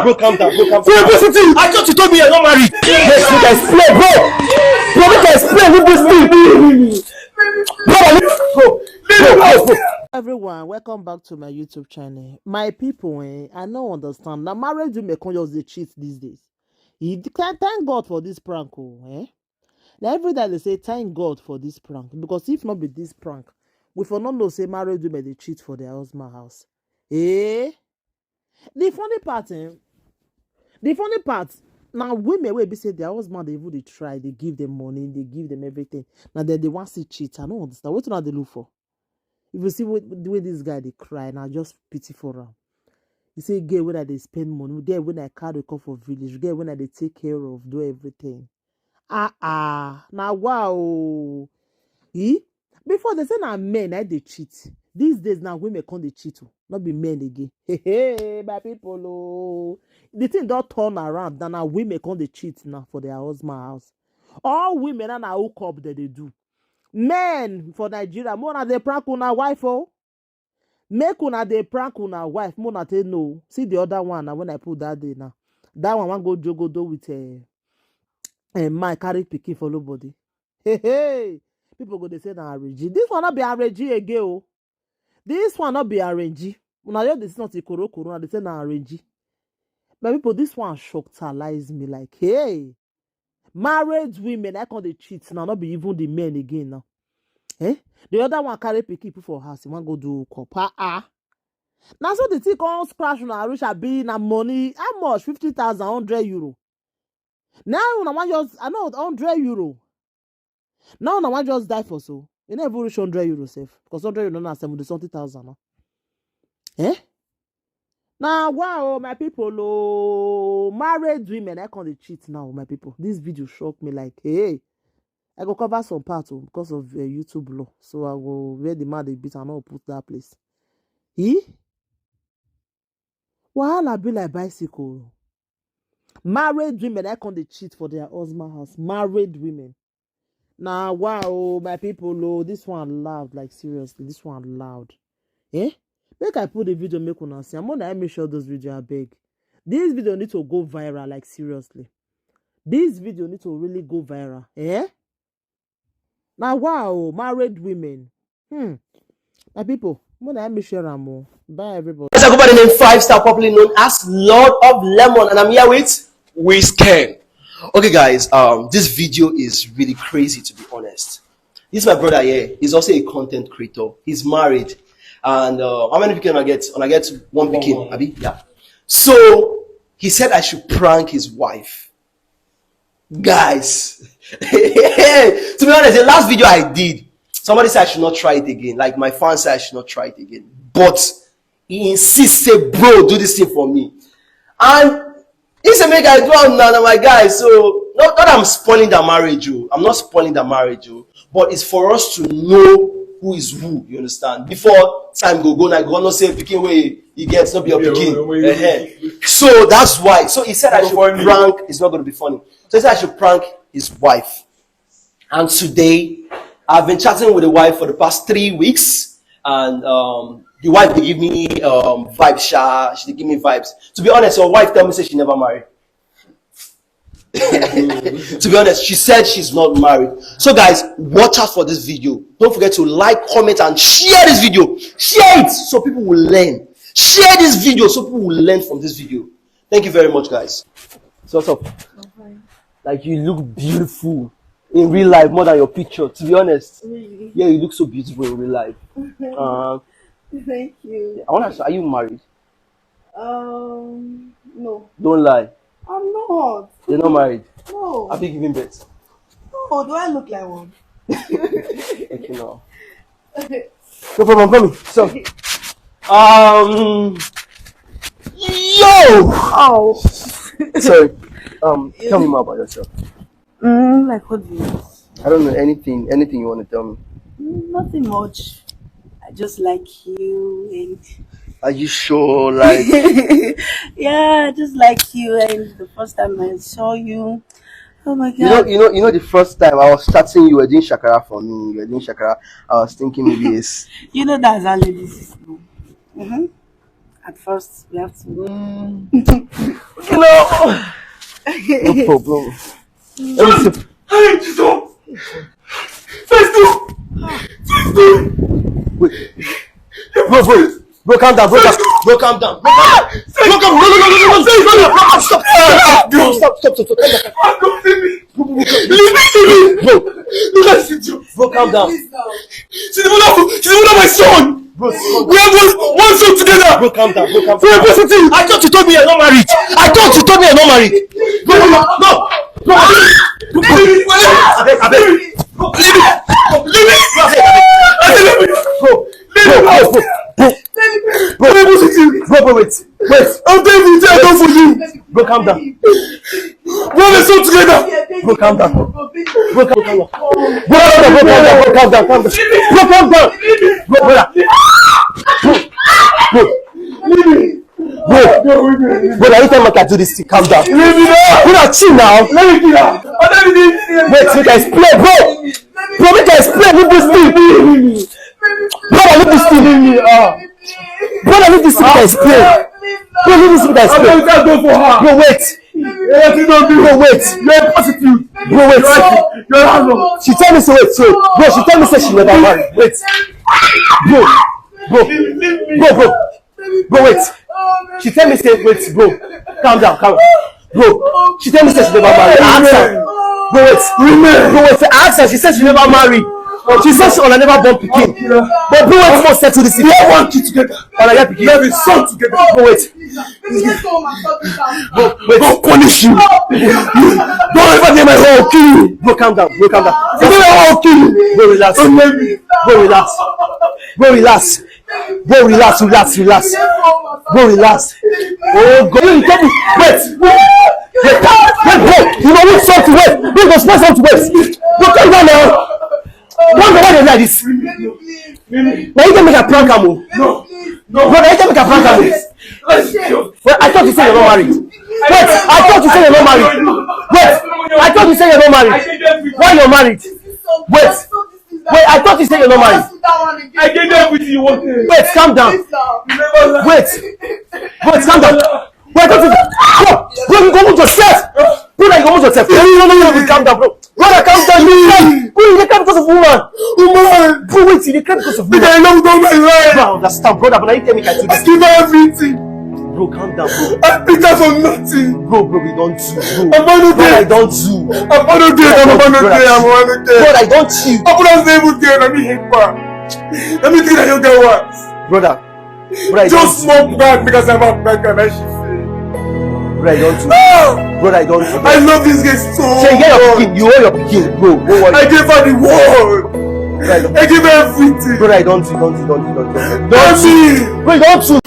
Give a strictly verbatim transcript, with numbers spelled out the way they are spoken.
Bro, calm down, bro, calm down. Bro, listen to me. I thought you told me you're not married. Yes, you can explain, bro. Bro, you can explain with this thing. Bro, bro, bro, bro, bro. Everyone, welcome back to my YouTube channel. My people, eh, I no understand. Now, married women can't just dey cheat these days. You can thank God for this prank, oh, eh? Now, every day they say, "Thank God for this prank." Because if not be this prank, we for not know say married women they cheat for their husband house. Eh? The funny part, eh? The funny part, now women will be say their husband they even dey try, they give them money, they give them everything. Now then they want to cheat. I don't understand. What do they look for? If you see what, the way this guy they cry, now just pity for him. You say, "Girl, when I dey spend money, girl, when I carry come for village, girl, when I dey take care of, do everything." Ah ah, now wow. Eh? Before they say na men I dey cheat. These days now women can't dey cheat, oh. Not be men again. Hey, hey, my people, oh. The thing don't turn around. Now, now women can't dey cheat now for their husband house. All women are now hook up that they do. Men for Nigeria, more na dey prank una wife, oh. Make una dey prank una wife, more na take no. See the other one now when I put that day now. That one wan go jogodo with, eh, eh, my carry pikin for nobody. Hey, hey. People go dey say na arrange. This one not be arrange again, oh. This one not be arrange. Una hear this not ikoro koro, they say na arrange. My people, this one shockalize me like, hey, married women, I can't dey cheat now, not be even the men again now. Eh? The other one carry pikin put for house, he wan go do cup. Ah ah. Now so the thing come scratch una reach abi na money. How much? Fifty thousand, hundred euro. Now una wan just, I know, hundred euro. Now una wan just die for so. You never reach hundred euro sef. Because hundred euro na seventy something thousand now. Eh? Now wow, my people, oh, married women, I can't dey cheat now, my people. This video shocked me like, hey, I go cover some part, oh, because of, uh, YouTube law. So I go where the man they beat and I'll put that place. Eh? Wahala be like bicycle. Married women, I can't dey cheat for their husband house. Married women. Now wow, my people, oh, this one loud, like seriously, this one loud. Eh? Make I put the video, make una see. I'm gonna make sure those video I beg. This video need to go viral, like seriously. This video need to really go viral. Eh? Now wow, married women. Hmm. My people, more than me share am o. Bye everybody. Yes, I go by the name Five Star, popularly known as Lord of Lemon, and I'm here with Wiz Ken. Okay, guys, um, this video is really crazy, to be honest. This my brother here. He's also a content creator. He's married, and, uh, how many people can I get? When I get one pikin, abi? Yeah. So he said I should prank his wife. Guys, to be honest, the last video I did, somebody said I should not try it again. Like, my fans said I should not try it again. But he insists, say, "Bro, do this thing for me." And he said, "Make I do am now, na my guy." So, not, not that I'm spoiling their marriage, oh. I'm not spoiling their marriage, oh. But it's for us to know who is who, you understand? Before time go go, now go know say pikin wey you get, no be your pikin. So that's why. So he said I should prank. It's not going to be funny. So he said I should prank his wife. And today, I've been chatting with the wife for the past three weeks, and, um, the wife they give me, um, vibes, sha. She dey give me vibes. To be honest, your wife tell me say she never married. To be honest, she said she's not married. So guys, watch out for this video. Don't forget to like, comment, and share this video. Share it so people will learn. Share this video so people will learn from this video. Thank you very much, guys. So what's up? Like, you look beautiful in real life more than your picture, to be honest. Really? Yeah, you look so beautiful in real life. Uh, Thank you. I want to ask you, are you married? Um, no. Don't lie. I'm not. You're not married? No. Have you given birth? No, do I look like one? Okay, no. No problem, come in. So, um, yo! Oh. Sorry. Um, tell me more about yourself. Mm, like, what do you mean? I don't know anything. Anything you want to tell me? Mm, nothing much. I just like you and Are you sure? Like, yeah, I just like you. And the first time I saw you, oh my God. You know, you know, you know, the first time I was chatting, you were doing shakara for me. You were doing shakara. I was thinking maybe it's You know that's how ladies is. Mm-hmm. At first, we have to. Mm. No problem. Let me see. Hey, Jesus! First do! First do! Wait. Bro, bro, bro, calm down, bro, calm, bro, calm down, bro, calm down, bro, calm, no, no, no, no, no, no, no, no, stop, stop, stop, stop, stop, stop, calm down, calm down. Leave me, leave me, leave me. Bro, look at this idiot. Bro, calm down. She's the mother of, she's the mother of my son. Bro, calm down. We have one, one son together. Bro, calm down, bro, calm down. Bro, positive. I thought you told me you're not married. I thought you told me you're not married. Bro, no, no, no, no. Abeg, abeg. Leave me. Leave me. I said leave me. Bro, bro, bro, bro, bro. Bro, bro, bro, wait, wait. I'm telling you, I done for you. Bro, calm down. We have a son together. Bro, calm down. Bro, calm down. Bro, calm down, bro, calm down, bro, calm down, calm down. Bro, calm down. Bro, brother. Bro, bro. Leave me. Bro, bro, na you tell me I do this thing. Calm down. Leave me now. Bro, na chill now. Let me kill her. Wait, make I explain, bro. Bro, make I explain. Leave this thing. Brother, leave this thing. Leave me. Ah. Brother, leave this thing. Make I explain. Bro, leave this thing. Make I explain. Go for her. Bro, wait. Bro, wait. You're a prostitute. Bro, wait. You're a landlord. She tell me say wait, so bro, she tell me say she never marry. Wait. Bro, bro, bro, bro. Bro, wait. She tell me say wait, bro. Calm down, calm down. Bro, she tell me say she never marry. I ask her. Bro, wait. Bro, wait. I ask her. She said she never marry. She said she una never born pikin. But bro, wait, we must settle this thing. We have one kid together. Una get pikin. We have a son together. Bro, wait. Bro, wait. Go punish you. Don't ever near my home, kill you. Bro, calm down. Bro, calm down. Don't ever home, kill you. Bro, relax. Don't let me. Bro, relax. Bro, relax. Bro, relax, relax, relax. Bro, relax. Oh God, you tell me. Wait. Wait, wait, bro. You know what, something, wait. Bro, go spend something, wait. Bro, calm down now. Why, why dey like this? Na you dey make I prank am o. No, no. Bro, na you dey make I prank am o. Wait, I thought you say you're not married. Wait, I thought you say you're not married. Wait, I thought you say you're not married. Why you're married? Wait, wait, I thought you say you're not married. I gave you everything you wanted. Wait, calm down. Wait, wait, calm down. Wait, calm down. Bro, bro, you go move yourself. Bro, you go move yourself. No, no, no, no, calm down, bro. Brother, calm down. You cry. Bro, you dey cry because of woman. Woman. Bro, wait, you dey cry because of woman. Because I love God my life. Bro, I understand, brother, but I tell me I do this. I give her everything. Bro, calm down, bro. I pick her for nothing. Bro, bro, we don't do, bro. I'm one of them. I don't do. I'm one of them. I'm one of them. I'm one of them. Brother, I don't cheat. I'm not even there. Let me hit back. Let me think that you get what? Brother, Brother, I don't do. Just small bag because I'm a bag and I should say. Brother, I don't do. Ah! Brother, I don't do. I love this girl so much. Say, you get your pikin, you hold your pikin, bro. Go worry. I gave her the world. Brother, I don't. I gave her everything. Brother, I don't do, don't do, don't do, don't do. Don't do. Bro, you don't do.